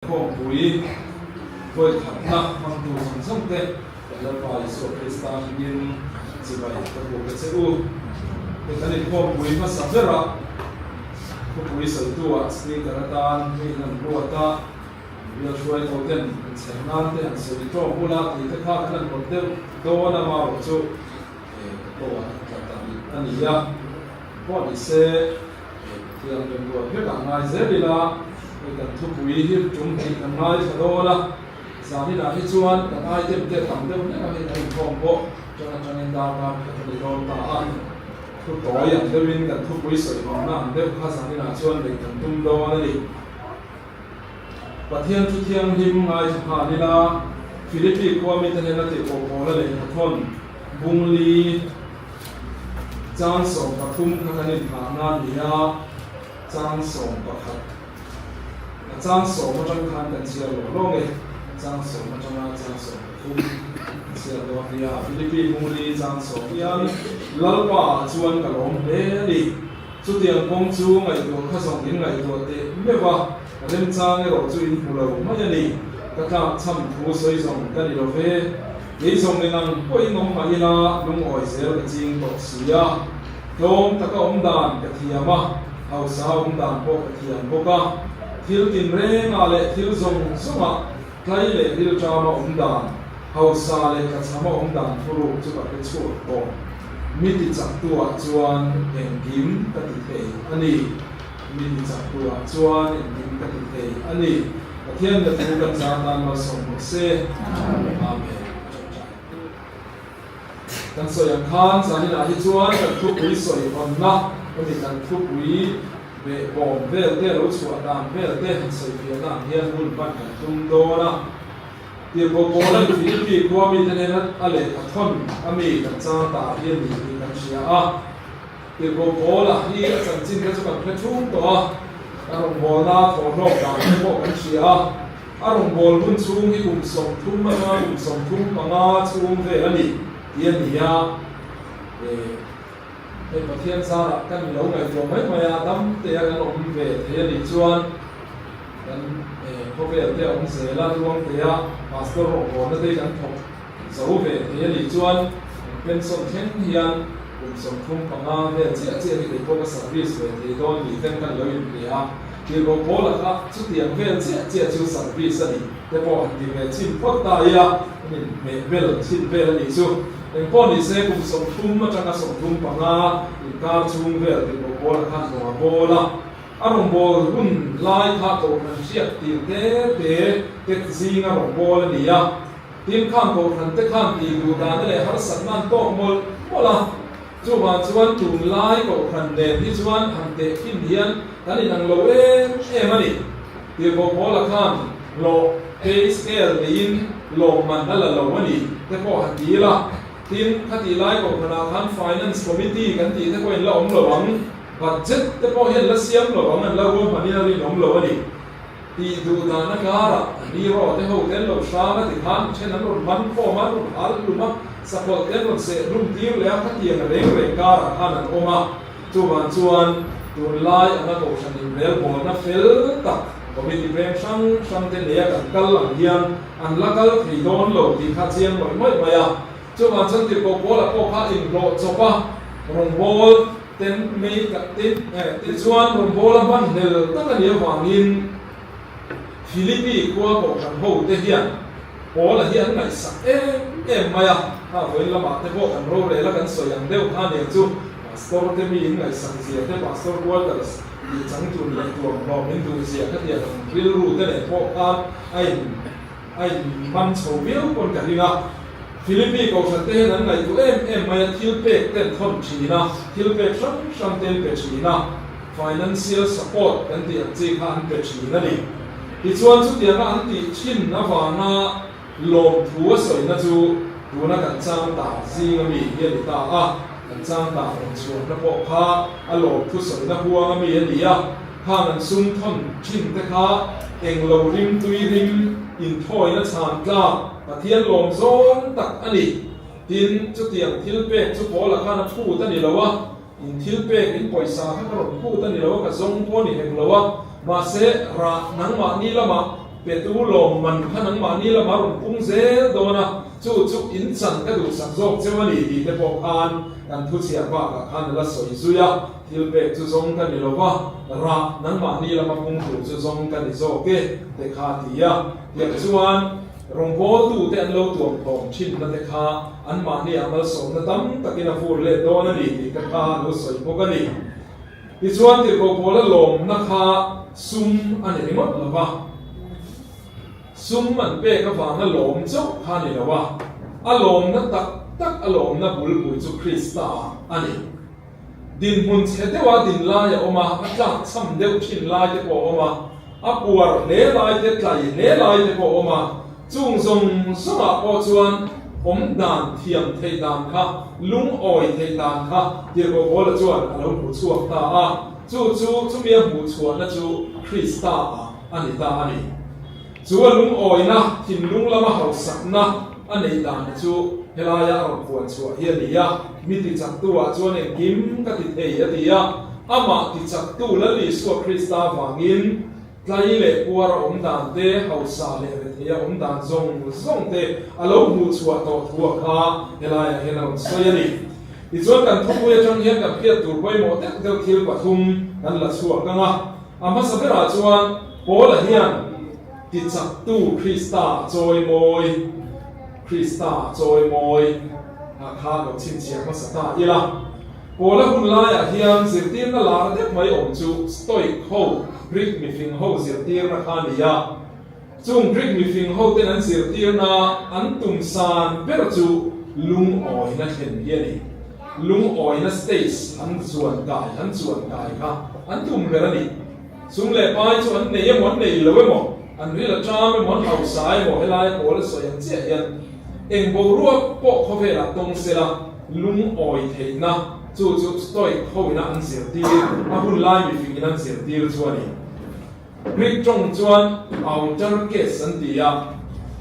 Khawmpui vawikhatna hmangtu zawng zawng te kan Lalpa Isua Krista hmingin chibai ka buk a che u. Hei kan inkhawmpui hmasa berah khawpui sawitu-ah speaker atan hmeiin an ruat a, bial hruaitho ten an chher nan te an sawi tawk bula tih te kha kan han rawt deuh dawn a, marawh chu ka tawh a tla ta a ni a, pawh ni se. Thiang remruat vek ah ngai zel ila, hei kan thupui hi tum hnih kan ngaithla dawn a, zaninah hi chuan kan item te tam deuh hlek a hei kan inkhawm pawh tang atangin darkar khat a ni dawn ta a, thu tawi ang deuhin kan thupui sawi vangna ang deuh kha zaninah chuan neih kan tum dawn a ni. Pathian thu thianghlim ngaithla nghal ila, Philippi khua mite hnena tihpawh pawla lehkhathawn bungli, Chang 13 kha kan inphahna a ni a, chang 11, a chang sawm atang khan kan chhiar lo lawng e, chang sawm atanga chang 13 kan chhiar dawn nia. Philippi Hmungli chang sawm hian Lalpa ah chuan ka lawm hle a ni. Chutiang kawng chu ngaihtuah kha zawng in ngaihtuah teh meuh a, remchang erawh chu in hmu lo mai a ni. Ka tlak chham thu sawi zawng ka ni lo ve. Kei zawng eng ang pawhin awm mah ila lungawi zel ka ching tawh si a, tlawm taka awm dan ka thiam a, hausa awm dan pawh ka thiam bawk a, thil tinrengah leh thil zawng zawngah tlai leh rilṭama awm dan, hausa leh tlachhama awm dan thuruk chu ka hre chhuak tawh. Mi ti chaktuah chuan engkim ka ti thei a ni. Mi ti chaktuah chuan engkim ka ti thei a ni. Pathian na thu kan zah tan malsawm rawh se. Amen. Kan sawi ang khan zaninah hi chuan kan thupui sawi hawnna hemi kan thupui beh bawm vel te lo chhuah dan vel te han sawi fiahna ang hian hun hman kan tum dawn a. Tirhkoh Paula'n Philippi khua mite hnena a lehkha thawn a mi kan chang ta hi a ni tih kan hria a. Tirhkoh Paula hi a chanchin te chu kan hre thum tawh a, a rawngbawlna thawhhlawk dan te pawh kan hria a. A rawngbâwl hun chhung hi kum 30 atanga kum 35 chhung vel a ni tih a ni a. Hei Pathian zarah kan lo ngaihtuah mai mai a, dam tea kan awm ve thei a nih chuan kan khawvel te a awm zel a, luang tea pastor rawngbawlna te hi kan thawk zo ve thei a nih chuan kan pension thleng hian kum 35 vel chiah chiah hi kei pawh ka service ve thei dawn ni ten kan lo inhria a. Tirhkoh Paula kha chutiang vel chiah chiah chu service a ni te pawh han ti ve chhin phawt ta ila an inhmeh bel chhin vel a nih chu. Engpawh ni se kum 30 atanga 35 inkar chhung vel Tirhkoh Paula khan hnawh a bawl a. A rawngbâwl hun lai kha kohhran hriat tir te te te zinga rawngbâwl a ni a. Tin, khang kohhran te khan tih duh dana leh harsatna an tawk mawlh mawlh a. Chuvang chuan tunlai kohhran nen hi chuan han tehkhin hian kan inang lo em em a ni. Tirhkoh Paula khan hlawh, pay scale, neiin lawmman a la lo a ni te pawh han ti ila. Tin, khatih lai kohhranah khan Finance Committee kan tih te pawhin la awm lo ang, budget te pawh hian la siam lo ang, an la ruahmanin a rinawm lo a ni. Tih duh dahna karah hero te ho te an lo hrang a ti khan then an rawn man khawm a, an rawn hal hlum a, sakawlh te an rawn seh hlum tir leh a, khatiang reng reng karah khan an awm a. Chuvang chuan tunlai anga kohhran inrelbawlna fel tak committee veng hrang hrang te neia kan kal ang hian an la kal thei dawn lo tih kha chiang mawih mawih mai a. Chuvang chuan tirhkoh Paula pawh kha inhlawh chawp a, rawngbâwl Ten mei tak te tichuan rawngbâwl a hman hlel tak a nih avangin Philippi khua kohhran ho te hian Paula hi an ngaihsak em em mai a, kha vawiin lamah te pawh kan rorel a kan sawi ang deuh kha nen chu Pastor te mi in ngaihsak zia te Pastor Walters tih chang tur leh tuam hlawm in duh zia kha tiang ang rilru te nen pawh khan a in A inman chho viau pawn ka ring a, Philippi kohhran te hian an ngaihtuah em em mai a, thil pek ten thawn thin a, thil pek hrang hrang te an pe thin a, financial support kan tih ang chi kha an pe thin a ni. Tichuan chutianga an tih thin avanga lawmthu a sawina chu tuna kan chang ta zing ami hi a ni ta a, kan chang ta rawn chhuahna pawh kha a lawmthu sawina huang ami a ni a. Khang an sum thawn thin te kha englo rim tui rim inthawina chhan tlak Pathian lawm zawng tak a ni. Tin, chutiang thil pek chu Paula khan a phut a ni lo a, in thil pek in pawisa kha ka rawn phut a ni lo a, ka zawng pawh a ni hek lo a, mahse rah nangmahni lamah. Petu lawmman kha nangmahni lama rawn pung zel dawn a, chu chu in chan ka duhsak zawk cheu a ni tih te pawh khan kan thuchhiah bakah khan a la sawi zui a, thil pek chu zawng ka ni lo va, rah nangmahni lama pung tur chu zawng ka ni zawk e te kha a ti a. Tiang chuan rawngbawltute an lo tuam thawm thinna te kha anmahniah malsawmna tam takin a vur let dawn a ni tih te kha a lo sawi bawk a ni. Tichuan tirhkoh Paula lawmna kha sum a ni ringawt lo va, sum an pek avanga lawm chauh kha a ni lo a, a lawmna tak tak a lawmna bulpui chu Krista a ni. Dinhmun chhe deuha din lai a awm a, a tlakchham deuh thin lai te pawh a awm a, a puar hle lai te, tlai hle lai te pawh a awm a, Chung zawng zawngah pawh chuan awm dan thiam theih dan kha, lungawi theih dan kha Tirhkoh Paula chuan a lo hmu chhuak ta a. Chu chu chumi a hmuh chhuahna chu Krista-ah a ni ta a ni. Chu a lungawina, thinlung lama hausakna a neih dan chu helaia a rawn puan chhuah hi a ni a. Mi tichaktu-ah chuan engkim ka ti thei a ti a. Amah tichaktu Lal Isua Krista vangin Tlai leh puar a awm dan te, hausa leh rethei a awm dan zawng zawng te a lo hmuh chhuah tawh thu a kha helaiah hian a rawn sawi a ni. Tichuan kan thupui atang hian kan hriat tur pawimawh deuh deuh thil pathum kan la chhuak ang a. A hmasa berah chuan Paula hian tichaktu Krista chawimawi, Krista chawimawi a kha lo chhinchhiah hmasa ta ila. Paula hun laiah hian zirtirna lar deuh mai awm chu Stoic ho, Greek mifing ho zirtirna kha a ni a. Chung Greek mifing hoten an zirtirna an tum san ber chu lungawina thlen hi a ni. Lungawina stage an zuan kai, an chuan kai kha an tum ber a ni. Sum leh pai chu an nei emaw an nei lo emaw, an ril a ṭam emaw an hausa emaw helaia Paula sawi ang chiah hian eng boruak pawh khawvelah tawng sela, Lungawi theihna chu chu Stoic hoina an zirtir, a hun lai mifingin an zirtir chu a ni. Greek tawng chuan autarkes an ti a,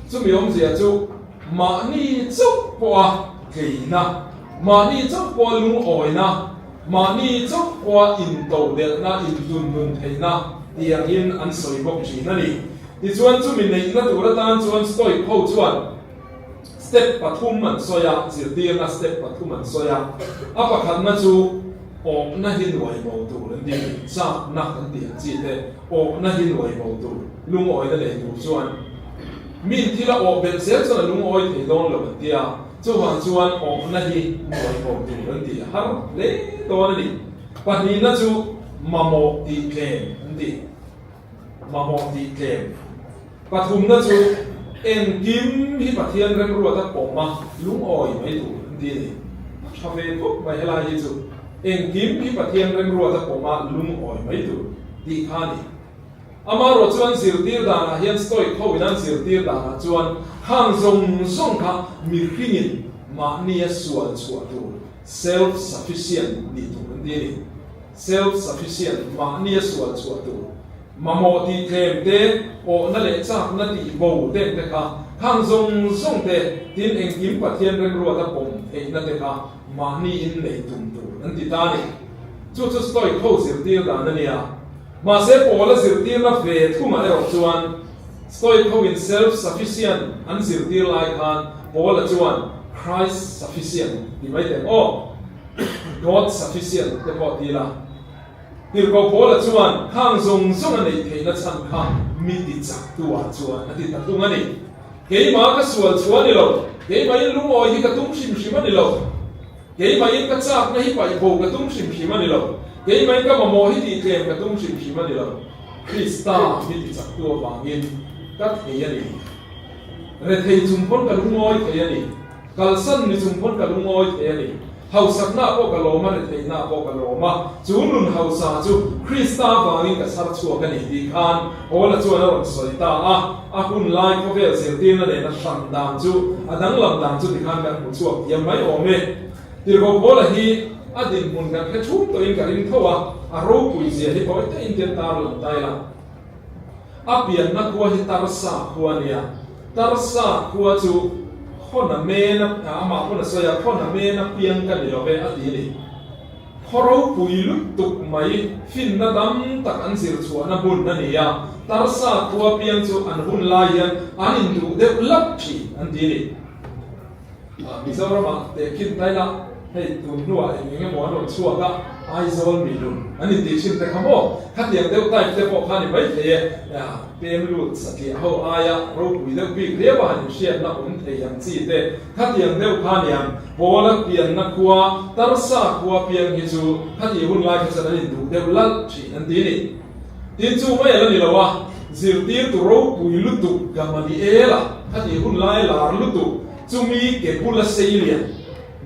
chumi awmzia chu mahni chauh pawha tleina, mahni chauh pawha lungawina, mahni chauh pawha intodelhna, intunnun theihna tih angin an sawi bawk thin a ni. Tichuan chumi neihna tur atan chuan Stoic ho chuan, Step pathum an sawi a, zirtirna step pathum an sawi a. A pakhatna chu awkna hi nuai bo tur an ti, chakna kan tih ang chi te, awkna hi nuai bo tur, lungawina nei tur chuan min thil a awh belh zel chuan a lungawi thei dawn lo an ti a, chuvang chuan awkna hi nuai bo tur an ti har hle dawn a ni. Pahnihna chu mamawh tih tlem an ti. Mamawh tih tlem. Pathumna chu engkim hi Pathian remruat a pawm a, lungawi mai tur an ti a ni. A tha ve khawp mai helai hi chu. Engkim hi Pathian remruat a pawm a, lungawi mai tur tih kha a ni. Amaherawh chuan zirtir danah hian Stoic ho in an zirtir danah chuan khang zawng zawng kha mihringin mahnia sual chhuah tur, self-sufficient, nih tur an ti a ni. Self-sufficient, mahni a sual chhuah tur, mamawh tih tlem te, awhna leh chakna tih bo deng te kha, khang zawng zawng te, tin engkim Pathian remruat a pawm theihna te kha mahni in nei tum tur an ti ta a ni. Chu chu Stoic ho zirtir dan a nia. Mahse Paula zirtirna ve thungah erawh chuan Stoic ho in self-sufficient an zirtir lai khan Paula chuan Christ-sufficient ti mai teh ang aw. God sufficient te pawh ti la. Tirhkoh Paula chuan khang zawng zawng a neih theihna chhan kha mi ti chak tu ah chuan a ti ta tung a ni. Keimah ka sual chhuah a ni lo, keimahin lungawi hi ka tum hrim hrim a ni lo, keimahin ka chakna hi paih bo ka tum hrim hrim a ni lo, keimahin ka mamawh hi tih tlem ka tum hrim hrim a ni lo, Krista mi ti chak tu avangin ka thei a ni. Rethei chung pawn ka lungawi thei a ni. Kalsan ni chung pawn ka lungawi thei a ni. Hausakna pawh ka lawm a, retheihna pawh ka lawm a. Chu nun hausa chu Krista vangin ka chhar chhuak a ni tih khan Paula chuan a rawn sawi ta a. A hun lai khawvel zirtirna nena hran dan chu a danglam dan chu tikhan kan hmu chhuak thiam mai awm e. Tirhkoh Paula hi a dinhmun kan hre chhum tawhin ka ring tho a, a ropui zia hi tawi taiin tian tar lang ta ila. A pianna khua hi Tarsa khua a nia. Tarsa khua chu Khawna mena, amah pawn a sawi a, Khawna mena piang ka ni lo ve a ti a ni. Khaw ropui lutuk mai finna tam tak an zir chhuahna hmun a ni a, Tarsa khua piang chu an hun lai hian an induh deuh lap thin an ti a ni. Mizoramah tehkhin ta ila hei tun hnuah eng eng emaw an rawn chhuak a, Aizawl mihlun an intih thin te kha maw? Khatiang deuh type te pawh kha a ni maithei e. Pem lut satliah ho aia ropui deuh bik riau a han inhriatna awm thei ang chi te khatiang deuh kha aniang. Pawla pianna khua, Tarsa khua piang hi chu khatih hun lai kha chuan an induh deuh lalh thin an ti a ni. Tin chu mai a la ni lo a, zirtirtu ropui lutuk Gamaliela khatih hun lai lar lutuk chumi ke bula sei lian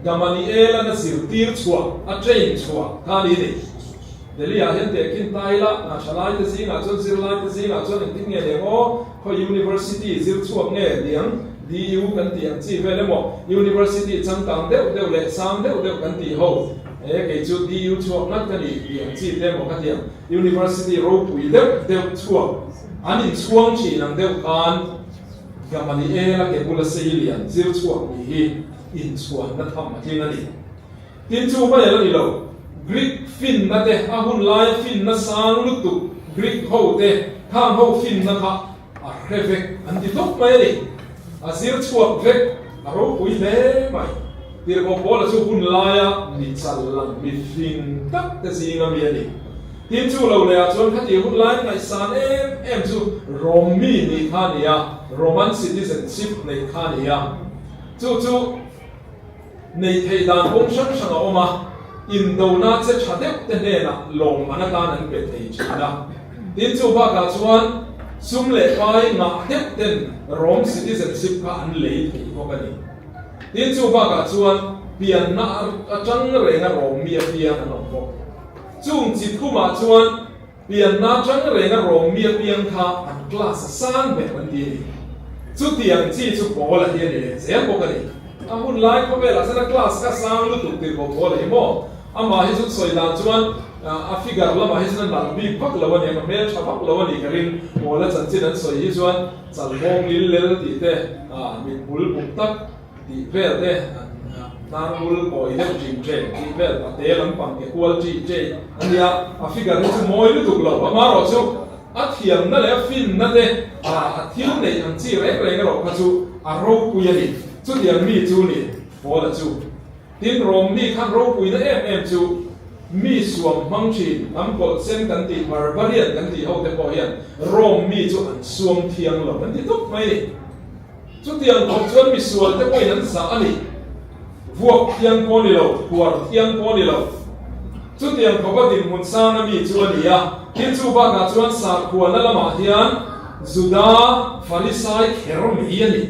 Gamaliela na zirtir chhuah a train chhuah kha a ni a ni. Delhi-ah hian tehkhin ta ila, hna tha laite zingah chuan zirlaite zingah chuan engtin nge leng aw, khawi University zir chhuak nge niang, DU kan tih ang chi vel emaw, University changkang deuh deuh leh sang deuh deuh kan tih ho, e kei chu DU chhuak ngat ka ni tih ang chi te emaw ka ti ang. University ropui deuh deuh chhuak an inchhuang thin ang deuh khan Gamaliel-a ke bula sei lian zir chhuak nih hi inchhuanna tham a tling a ni. Tin chu mai a la ni lo, Greek finna te, a hun laia finna sang lutuk Greek ho te, khang ho finna kha a hre vek an ti tawp mai a ni. A zir chhuak vek, a ropui hle mai. Tirhkoh Paula chu hun laia mi chal lang, mi fing tak te zinga mi a ni. Tin chu lo lehah chuan khati hun laia ngaihsan em em chu Rom mi nih kha a ni a, Roman citizenship neih kha a ni a. Chu chu nei theih dan kawng hrang hrang a awm a, indona che tha deuh te hnenah lawmman atan an pe thei thin a. Tin chu bakah chuan sum leh pai ngah deuh ten Rom citizenship kha an lei thei bawk a ni. Tin chu bakah chuan pianna atang renga rawm mi apiang an awm bawk. Chung chi thumah chuan pianna atang renga rawm mi apiang kha an class a sang ber an ti a ni. Chutiang chi chu Paula hi a ni leh zel bawk a ni. A hun lai khawvelah chuan a class kha sang lutuk tir bawk Paula hi maw? Amah hi chu sawi dan chuan a figure lamah hi chuan a nalh bik vak lo a ni, a hmeltha vak lo a ni ka ring. Paula chanchin an sawi hi chuan Chalbawng lil lel tih te, mit bul buk tak tih vel te, hnar bul kawi deuh ṭim ṭem tih vel, pate lampang ke kual ṭih ṭei a nia. A figure hi chu mawi lutuk lo, amaherawh chu a thiamna leh a finna te, a thil neih ang chi reng reng erawh kha chu a ropui a ni. Chutiang mi chu ni Paula chu. Tin, Rom mi khan ropuina em em chu mi suam hmang thin, hnam kawlh sen kan tih, barbarian kan tih ho te pawh hian Rom mi chu an suam thiang lo an ti tawp mai ni. Chutiang khawp chuan mi sual te pawhin an zah a ni. Vuak thiang pawh a ni lo, huar thiang pawh a ni lo. Chutiang khawpa dinhmun sanga mi chu a ni a. Tin, chu bakah chuan sakhuana lamah hian Juda Farisai kher mai a ni.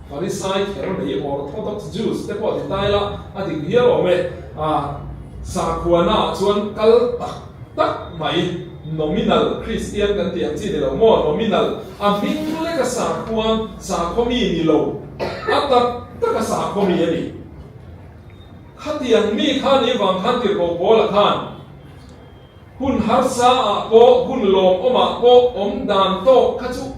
Farisai kher mai Orthodox Jews te pawh ti ta ila a dik hial awm e. A sakhuana ah chuan kal tak tak mai nominal Christian kan tih ang chi ni lo maw? Nominal a hming lek a sakhua sakhaw mi ni lo a tak tak a sakhaw mi a ni. Khatiang mi kha ni vang khan tirhkoh Paula khan Hun harsa ah pawh, hun lawmawm ah pawh awm dan tawk kha chu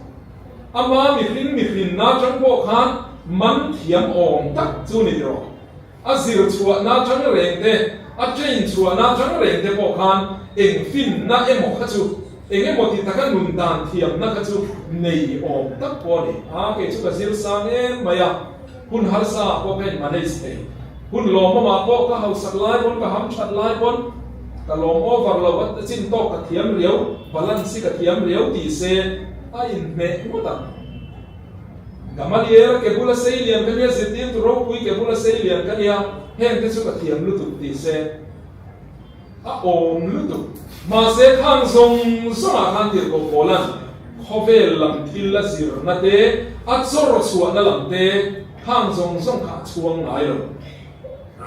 ama mihring mihrinna atang pawh khan man thiam awm tak chu ni rawh. A zir chhuahna atang reng te, a train chhuahna atang reng te pawh khan eng finna emaw kha chu, eng emaw ti taka nun dan thiamna kha chu nei awm tak pawh a ni. A, kei chu ka zir sang em mai a, hun harsa ah pawh ka in manage thei. Hun lawmawm ah pawh ka hausak lai pawn, ka ham that lai pawn ka lawm over lo, a chin tawk ka thiam riau, balance hi ka thiam riau tih se a inhmeh ngawt ang. Gamaliel-a ke bula sei lian ka nia, zirtirtu ropui ke bula sei lian ka nia, heng te chu ka thiam lutuk tih se a awm lutuk. Mahse khang zawng zawngah khan tirhkoh Paula'n khawvel lam thil a zirna te, a chawr chhuahna lam te, Khang zawng zawng kha a chhuang ngai lo.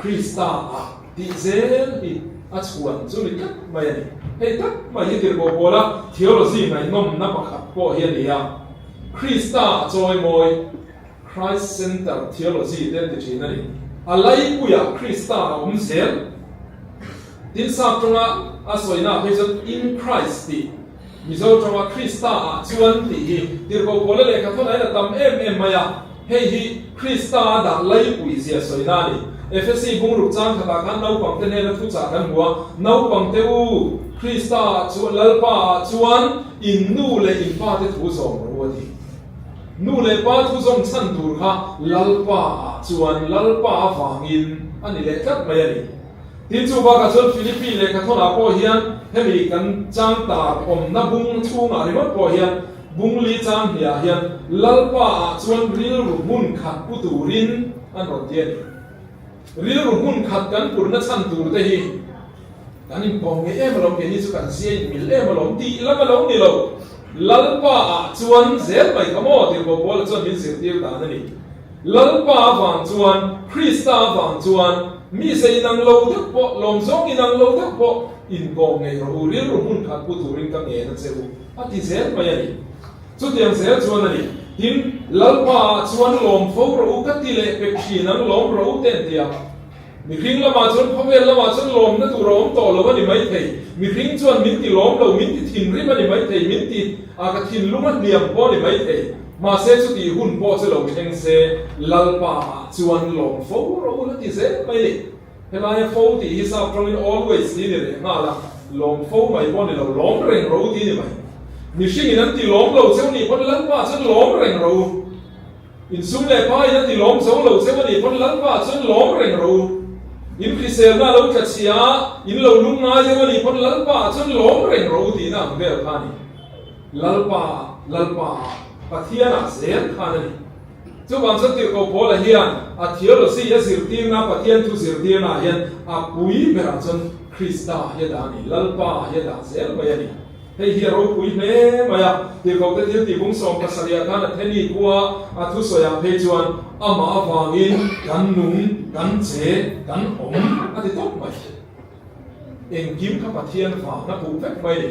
Krista ah tih zel hi a chhuan chu ni tlat mai a ni. Hei tak mai hi tirhkoh pawla theology ngaihnawmna pakhat pawh hi a ni a. Krista a chawimawi, Christ Center Theology te an ti thin a ni. A laipuiah Krista a awm zel. Tin sap tawnga a sawina phei chuan In Christ tih. Mizo tawnga Krista ah chuan tih hi tirhkoh pawla lehkha thawn ain a tam em em mai a. Hei hi Krista a dah laipui zia sawina a ni. Efesi bungruk chang khatah khan naupangte hnena thuchah kan hmu a, Naupangte u, Krista-ah chuan, Lalpa-ah chuan in nu leh in pate thu zawm rawh u a ti. Nu leh pa thu zawm chhan tur kha Lalpa-ah chuan Lalpa avangin a ni leh tlat mai a ni. Tin, chu bakah chuan Philippi lehkhathawnah pawh hian hemi kan chang tar awmna bung chhungah ringawt pawh hian bung li chang hniah hian Lalpa-ah chuan rilru hmun khat pu turin an rawn ti a ni. Rilru hmun khat kan purna chhan tur te hi kan inkawm ngei em alawm, keini chu kan zia inmil em alawm tih lam a lo ni lo. Lalpa-ah chuan zel mai kha maw tirhkoh Paula chuan min zirtir dan a ni. Lalpa avang chuan, Krista avang chuan, mi ze inang lo deuh pawh, lawm zawng inang lo deuh pawh inkawm ngei rawh u, rilru hmun khat pu turin ka ngen a che u, a ti zel mai a ni. Chutiang zel chuan a ni. Tin, Lalpa ah chuan lawm fo rawh u ka ti leh pek thin ang, lawm rawh u te an ti a. Mihring lamah chuan khawvel lamah chuan lawmna tur a awm tawh lo a ni maithei. Mihring chuan min ti lawm lo, min ti thinrim a ni maithei, min ti a ka thinlung a hniam pawh a ni maithei. Mahse chutih hun pawh chu lo thleng se, Lalpa ah chuan lawm fo rawh u la ti zel mai ni. Helaia fo tih hi sap tawngin always tih ni leh nghal a, lawm fo mai pawh ni lo, lawm reng rawh u tih ni mai. Mihringin an ti lawm lo cheu nih pawn Lalpa chuan lawm reng rawh u. Insum leh pa in a ti lawm zo lo cheu a nih pawn Lalpa chuan lawm reng rawh u. In hriselna a lo tla chhia a, in lo lung ngai deuh a nih pawn Lalpa chuan lawm reng rawh u tihna ang vel kha a ni. Lalpa, Lalpa, Pathianah zel khan a ni. Chuvang chuan Tirhkoh Paula hian a theology a zirtirna, Pathian thu zirtirnaah hian a pui berah chuan Krista hi a dah a ni, Lalpa hi a dah zel mai a ni. Hei hi a ropui hle mai a, tirhkohte thil tihbung 17 ah khan Atheni khua a thusawiah phei chuan amah avangin kan nung, kan che, kan awm a ti tawp mai. Engkim kha Pathian vang a puh vek mai ni.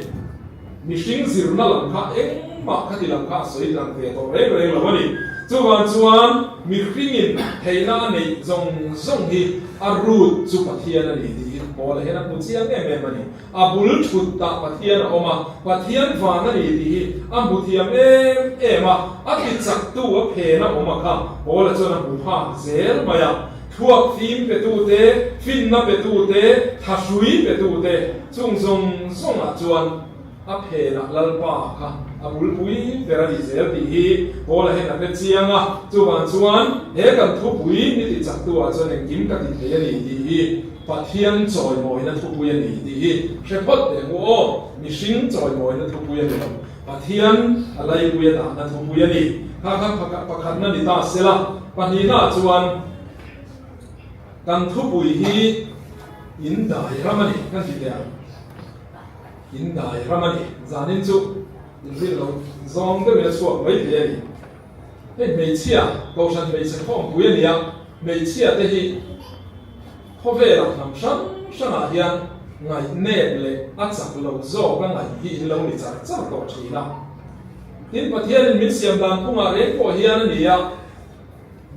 Mihring zirna lam kha engmah khati lam kha a sawi lang ve tawh reng reng lo a ni. Chuvang chuan mihringin theihna a neih zawng zawng hi a root chu Pathian a ni tih hi Paula hian a hmu chiang em em a ni. A bul thut tah Pathian a awm a, Pathian van a ni tih hi a hmu thiam em em a, a ti chaktu a phen a awm a kha Paula chuan a hmu phak zel mai a. Thluak fim petute, finna petute, thahrui petute chung zawng zawngah chuan a phenah Lalpa kha a bulpui ber a ni zel tih hi Paula hian a hre chiang a. Chuvang chuan he kan thupui ni ti chaktu-ah chuan engkim ka ti thei a ni tih hi Pathian chawimawina thupui a ni tih hi hre phawt teh ang u aw, mihring chawimawina thupui a ni lo, Pathian a laipui a dahna thupui a ni. Kha kha pakhatna ni ta sela, pahnihnaah chuan kan thupui hi in dai ram a ni kan ti teh ang, in dai ram a ni, zanin chu inrin lo zawng deuhin a chhuak mai thei a ni. Hei hmeichhia, Kohhran hmeichhe khawmpui a ni a, hmeichhia te hi khawvelah hnam hrang hrangah hian ngaihnep leh a chak lo zawk a ngaih hi in lo ni char char tawh thin a. Tin, Pathianin min siam dan phungah reng pawh hian a ni a,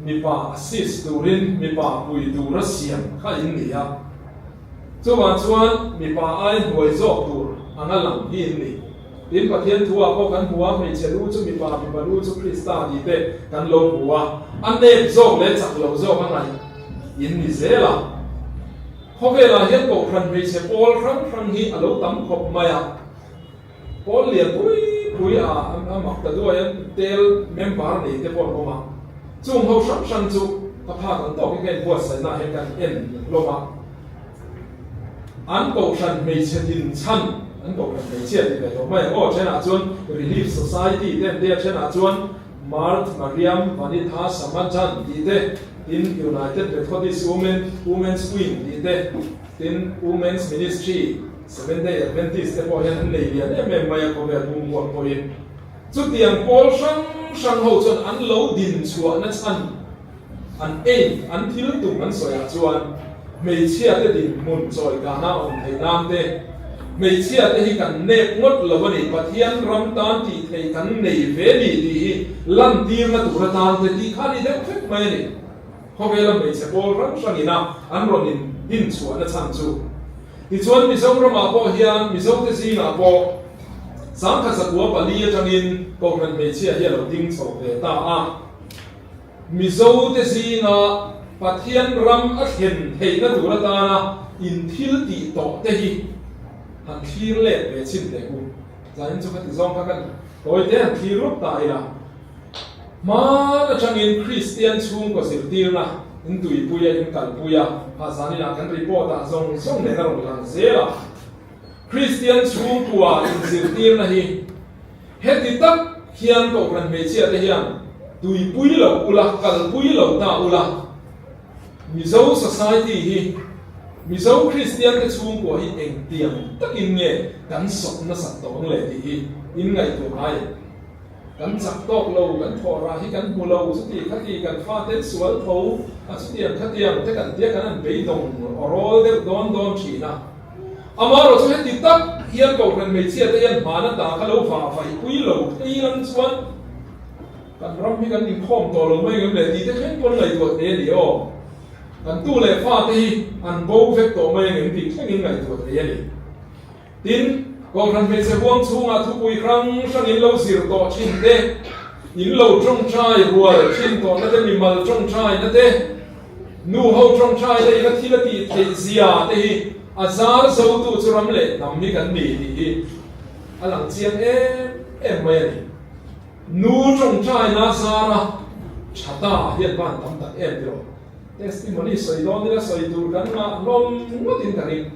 mipa assist turin mipa pui tura siam kha in ni a. Chuvang chuan mipa ai hnuai zawk tur anga lang hi in ni. Tin, Pathian thu-ah pawh kan hmu a, hmeichhe lu chu mipa, mipa lu chu Krista tih te kan lo hmu a, a nep zawk leh chak lo zawk a ngaih in ni zel a. Khawvelah hian kohhran hmeichhe pawl hrang hrang hi a lo tam khawp mai a, pawl lian pui pui a a mak ta duai a, tel member nei te pawh an awm a, chung ho hrang hrang chu ka phak ang tawkin ka inbuatsaihnaah hian kan en hlawm a. An kohhran hmeichhe din chhan, an kohhran hmeichhia tih ve tawh mai ang aw, thenah chuan Relief Society te an tia, thenah chuan Marth Mariam Vanitha Samajan tih te, tin United Methodist Women, Women's Wing tih te, tin Women's Ministry, Seventh Day Adventist te pawh hian an nei lian em em mai a khawvel pum huap pawhin. Chutiang pawl hrang hrang ho chuan an lo din chhuahna chhan An aim, an thil tum an sawiah chuan hmeichhiate dinhmun chawikana awm theih nan te, hmeichhiate hi kan nep ngawt lo a ni, Pathian ram tan tih theih kan nei ve ni tih hi lantirna tur atan te tih kha a ni deuh vek mai a ni. Khawvela hmeichhe pawl hrang hrangin a an rawn in dinchhuahna chhan chu. Tichuan Mizoramah pawh hian Mizote zingah pawh 1904 atangin Kohhran hmeichhia hi a lo ding chho ve ta a. Mizote zinga Pathian ram a thlen theihna tur atana in thil tih tawh te hi han thlir let ve chhin teh u. Zanin chu khati zawng kha kan tawi te han thlir rup ta ila. Hman atangin Kristian chhungkaw zirtirna in tuipui a, in kalpui a, ha zaninah kan report ah zawng zawng nen a rawn lang zel a. Kristian chhungkua inzirtirna hi heti tak hian Kohhran hmeichhia te hian tuipui lo ula, kalpui lo ta ula, Mizo society hi, Mizo Kristian te chhungkua hi engtiang takin nge kan sawp nasat tawh ang le tih hi in ngaihtuah ngai em? Kan chak tawk lo, kan thawh rah hi kan hmu lo, chuti khati kan faten sual tho a chutiang khatiang te kan tia kan han beidawng awrawl deuh dawn dawn thin a. Amaherawh chu heti tak hian Kohhran hmeichhia te hian hmana ta kha lo vah vaih pui lo phei lam chuan kan ram hi kan inkhawm tawh lo mai ngem le tih te thleng pawn ngaihtuah thei a ni aw. Kan tu leh fate hi an bo vek tawh mai angem tih thlengin ngaihtuah thei a ni. Tin, Kohhran hmeichhe huang chhungah thupui hrang hrang in lo zir tawh thin te, in lo tawngtai rual thin tawhna te, mimal tawngtaina te, nu ho tawngtaina in a thil a tih theih zia te hi a zar zotu chu ram leh hnam hi kan ni tih hi a lang chiang em em mai a ni. Nu tawngtaina zara tha ta hian van tam tak em tiraw? Testimony sawi dawn ila sawi tur kan ngah hlawm ngawtin ka ring.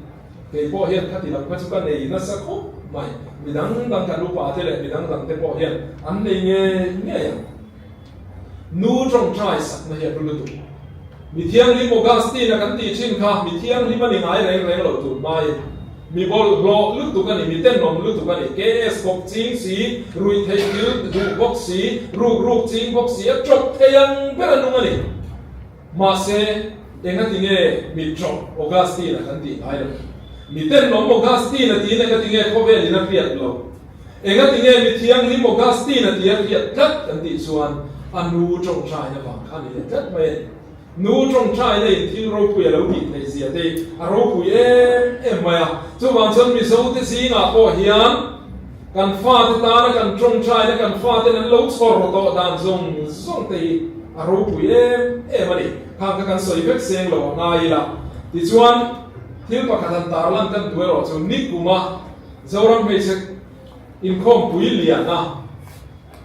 Kei pawh hian khati lam kha chu ka nei nasa khawp mai. Mi dang dang kan upa te leh mi dang dang te pawh hian an nei ngei ngei ang. Nu tawngtai sakna hi a hlu lutuk. Mi thianghlim Augustine-a kan tih thin kha mi thianghlim a ni ngai reng reng lo tur hmain mi bawlhhlawh lutuk a ni, mi tenawm lutuk a ni. KS bawk ching si, ruih theih thil duh bawk si, ruk ruk ching bawk si, a tawp thei ang ber a nung a ni. Mahse, engati nge mi ṭawp Augustine-a kan tih ngai lo? Mi tenawm Augustine-a tiin engati nge khawvelin a hriat lo? Engati nge mi thianghlim Augustine-a tia hriat tlat kan tih chuan a nu ṭawngṭaina vang kha a ni leh tlat mai a ni. Nu ṭawngṭaina in thil ropui a lo tih theih zia te a ropui em em mai a. Chuvang chuan Mizote zingah pawh hian kan fate tana kan ṭawngṭaina kan faten an lo chhawr tawh dan zawng zawng te hi A ropui em em a ni. Khang kha kan sawi vek seng lo a ngai ila. Tichuan, thil pakhat han tarlan kan duh erawh chu nikuma Zoram hmeichhe inkhawmpui liana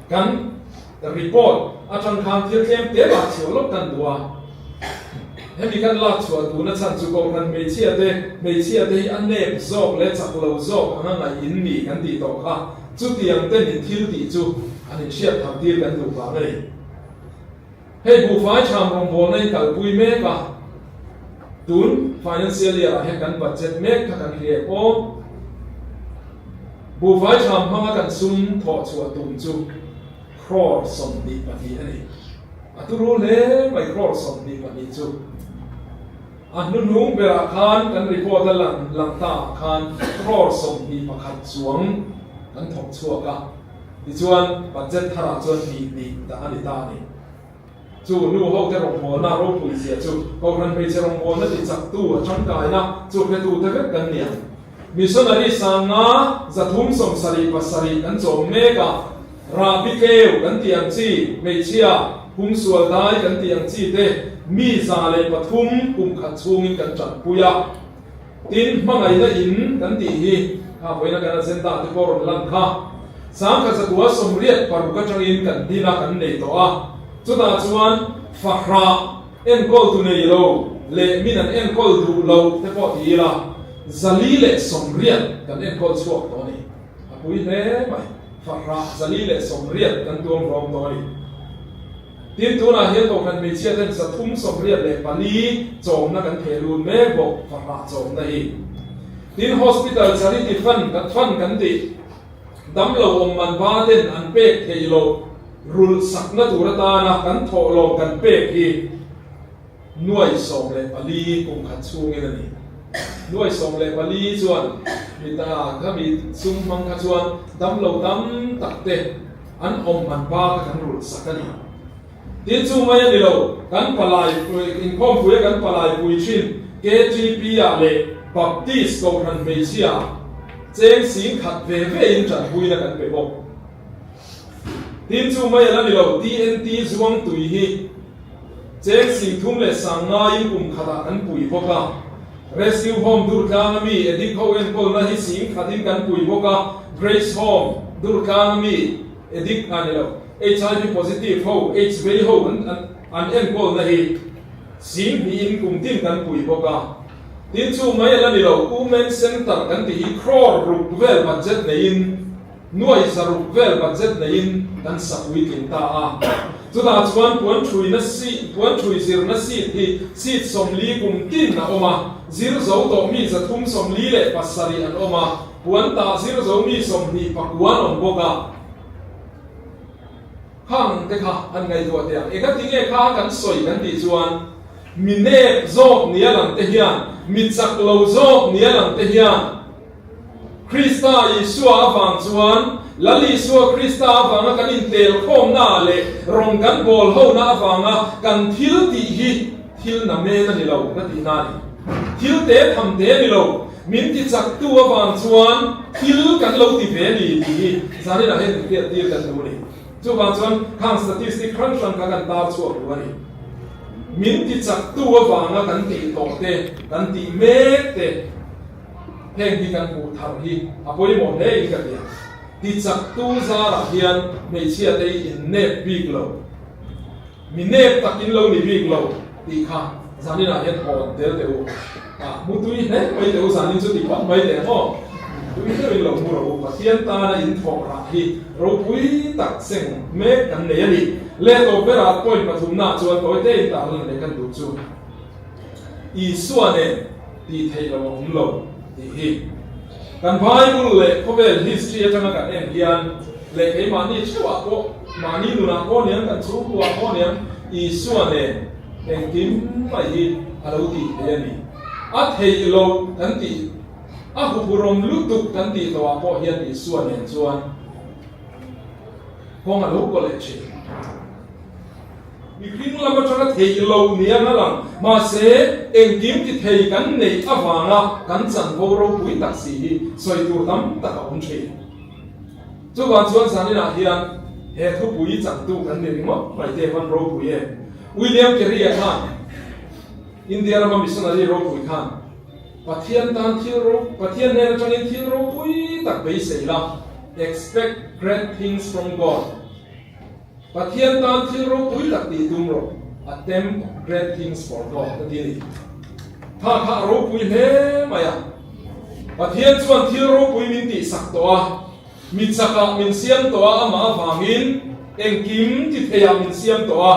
kan report atang khan thil tlem te lak chhuah lawk kan duh a. Hemi kan lak chhuah duhna chhan chu Kohhran hmeichhia te, hmeichhia te hi a nep zawk leh chak lo zawk anga ngaih in ni kan tih tawh kha chutiang ten in thil tih chu an inhriat thar tir kan duh vang a ni. Hei buhfai ṭham rawngbawlna in kalpui mek a, tun financial year ah hian kan budget mek kha kan hria aw. Buhfai ṭham hmanga kan sum thawh chhuah tum chu crore 22 a ni. A turu hle mai crore 22 chu. A hnuhnung berah khan kan report a lang lang ta ah khan crore 21 chuang kan thawk chhuak a. Tichuan, budget tharah chuan hnih hnih dah a ni ta a ni. Chu nu hote rawngbawlna ropui zia chu Kohhran hmeichhe rawngbawlna ti chaktu a tangkaina chu hretute vek kan ni ang. Missionary sanga 377 kan chawm mek a, rahbi tleu kan tih ang chi, hmeichhia, humsual dai kan tih ang chi te mi 103 kum khat chhungin kan tanpui a. Tin, hmangaihna in kan tih hi kha vawiina kan agenda te pawh rawn lan kha. 1986 atangin kan din a, kan nei tawh a. Chutah chuan fahrah enkawltu nei lo leh min an enkawl duh lo te pawh ti ila, 480 kan enkawl chhuak tawh a ni. A pui hle mai, fahrah 480 kan tuam rawm tawh a ni. Tin, tunah hian Kohhran hmeichhia ten 384 chawmna kan theh lut mek bawk, fahrah chawmna hi. Tin, Hospital Charity Fund kan fund kan tih, damlo awm man ba ten an pek theih loh rulh sakna tur atana kan thawhlawm kan pek hi nuai 14 kum khat chhungin a ni. Nuai 14 chuan mi ta khami sum hmang kha chuan damlo tam tak te An awm man ba kha kan rulh sak a ni. Tin chu mai a ni lo, kan palai inkhawmpui a kan palai pui thin KTP ah leh Baptist Kohhran hmeichhia ah cheng sing khat ve ve in tanpuina kan pe bawk. Tin chu mai a la ni lo, TNT zuang tui hi. Cheng 35 ngaiin kum khatah kan pui bawk a. Rescue Home Durtlang a mi addict ho enkawlna hi sing khatin kan pui bawk a, Grace Home Durtlang a mi addict a ni lo, HIV positive ho, aids vei ho an an enkawlna hi sing hnihin kum tin kan pui bawk a. Tin chu mai a la ni lo, Women Centre kan tih hi crore ruk vel budget neiin, Nuai 600 vel budget neiin kan sa puitling ta a. Chutah chuan puan thuina seat, puan thui zirna seat hi seat 40 kum tin a awm a, zir zo tawh mi 347 an awm a, puan tah zir zo mi 29 an awm bawk a. Khang te kha an ngaihtuah teh ang. Engati nge kha kan sawi kan tih chuan mi nep zawk nia lang te hian, mi chak lo zawk nia lang te hian, Krista Isua avang chuan, Lal Isua Krista avanga kan intelkhawmna leh rawng kan bawl hona avanga kan thil tih hi thil namen a ni lo ka tihna a ni. Thil te tham te a ni lo, min ti chaktu avang chuan thil kan lo ti ve a ni tih hi zaninah hian inhriattir kan duh a ni. Chuvang chuan khang statistic hrang hrang kha kan tar chhuak duh a ni. Min ti chaktu avanga kan tih tawh te, kan tih mek te, Heng hi kan hmuh thar hi a pawimawh hle in ka hria. Tichaktu zarah hian hmeichhia te hi in nep bik lo, mi nep tak in lo ni bik lo tih kha zaninah hian hawn tel teh u. Ah, mu tui hle mai teh u, zanin chu ti phawt mai teh ang aw. Tui deuh in lo mu rawh u, Pathian tana in thawk rah hi ropui tak seng mek kan nei a ni. Leh tawp berah point pathumnaah chuan tawite in tarlan leh kan duh chu. Isua nen tih theih lo a awm lo tih hi kan Bible leh khawvel history atanga kan en hian leh keimahni theuhah pawh, mahni nunah pawh niang, kan chhungkuah pawh niang Isua nen engkim mai hi a lo tih theih a ni. A theih lo kan tih, a huphurhawm lutuk kan tih tawhah pawh hian Isua nen chuan kawng a lo kaw leh thin. Mihring lam atanga theih lo nia a lang. Mahse, engkim ti thei kan neih avanga kan chanvo ropui tak si hi sawi tur tam tak a awm thin. Chuvang chuan zaninah hian he thupui changtu kan ni ringawt mai te hman ropui e. William Carey-a khan India rama missionary ropui khan Pathian tan thil ro Pathian hnen atangin thil ropui tak beisei la, Expect great things from God. Pathian tan thil ropui tak tih tum rawh, attempt great things for God a ti a ni. Tha kha a ropui hle mai a. Pathian chuan thil ropui min tihsak tawh a, mi chakah min siam tawh a, amah avangin engkim ti theiah min siam tawh a.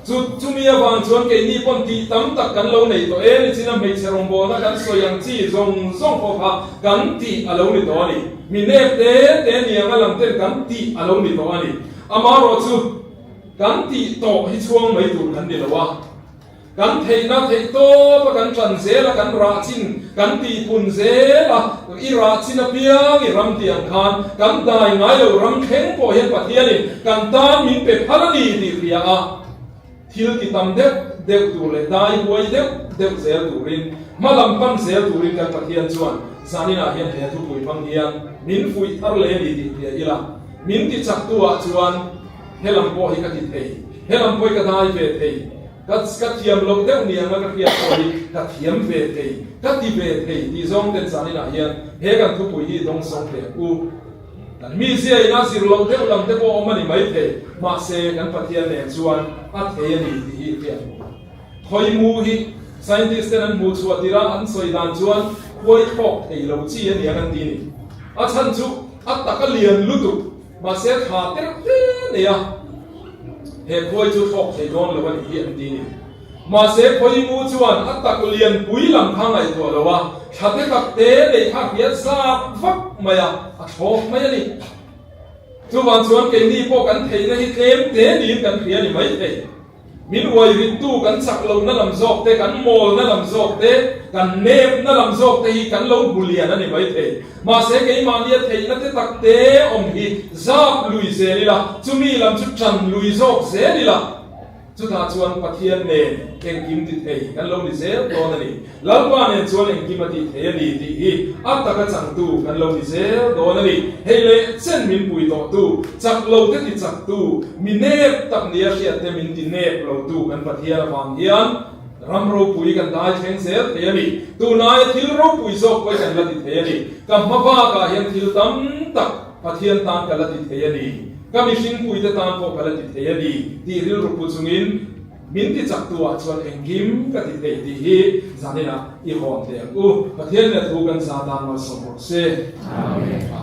Chu chumi avang chuan keini pawn tih tam tak kan lo nei tawh e, nichina hmeichhe rawngbawlna kan sawi ang chi zawng zawng pawh kha kan tih a lo ni tawh a ni. Mi nep te te niang a lang ten kan tih a lo ni tawh a ni. Amaherawh chu kan tih tawh hi chhuang mai tur kan ni lo a. Kan theihna theih tawp a kan ṭan zel a, kan rah chin kan tihpun zel a, i rah chin apiang i ram tih ang khan kan dai ngai lo ram thleng pawh hian Pathianin kan tan min pe phal a ni tih hria a, thil ti tam deuh deuh tur leh dai huai deuh deuh zel turin, hma lam pan zel turin kan Pathian chuan zaninah hian he thupui hmang hian min fuih thar leh a ni tih hria ila, min ti chak tu ah chuan helam pawh hi ka ti thei, helam pawh hi ka dai ve thei. Ka ka thiam loh deuh ni anga ka hriat pawh hi ka thiam ve thei, ka ti ve thei tih zawng ten zaninah hian he kan thupui hi dawng sawng teh ang u. Kan mizia ina zir loh deuh lam te pawh awm a ni mai thei, mahse kan Pathian nen chuan a thei a ni tih hi hriat ang u. Khawimu hi scientist ten an hmuh chhuah tirh a an sawi dan chuan khuai thlawk thei lo chi a ni ang an ti ni. A chhan chu a tak a lian lutuk, mahse thla terh hle nei a. He khuai chu thlawk thei dawn lo a nih hi an ti ni. Mahse Khawimu chuan a tak lianpui lam kha ngaihtuah lo a, thla te tak te neih kha hriat zap vak mai a, a thlawk mai a ni. Chuvang chuan keini pawh kan theihna hi tlem te niin kan hria ni mai thei. Min uai rittu kan chak lohna lam zawk te, kan mawlna lam zawk te, kan nepna lam zawk te hi kan lo hmu lian a ni mai thei. Mahse keimahnia theihna te tak te awm hi zap lui zel ila, chumi lam chu tan lui zawk zel ila. Chutah chuan Pathian nen engkim ti thei kan lo ni zel dawn a ni. Lalpa nen chuan engkim a tih thei a ni tih hi a taka changtu kan lo ni zel dawn a ni. Hei leh chen min pui tawhtu, chak lo te ti chaktu, mi nep tak nia hriat te min ti nep lotu kan Pathian avang hian ram ropui kan dai thleng zel thei a ni. Tunaia thil ropui zawk pawh hi kan la ti thei a ni. Ka hma bakah hian thil tam tak Pathian tan ka la ti thei a ni. Ka mihringpuite tan pawh ka la ti thei a ni tih rilru pu chungin min ti chaktu ah chuan engkim ka ti thei tih hi zaninah i hawn teh ang u. Pathian leh thu kan za tan malsawm rawh se. Amen.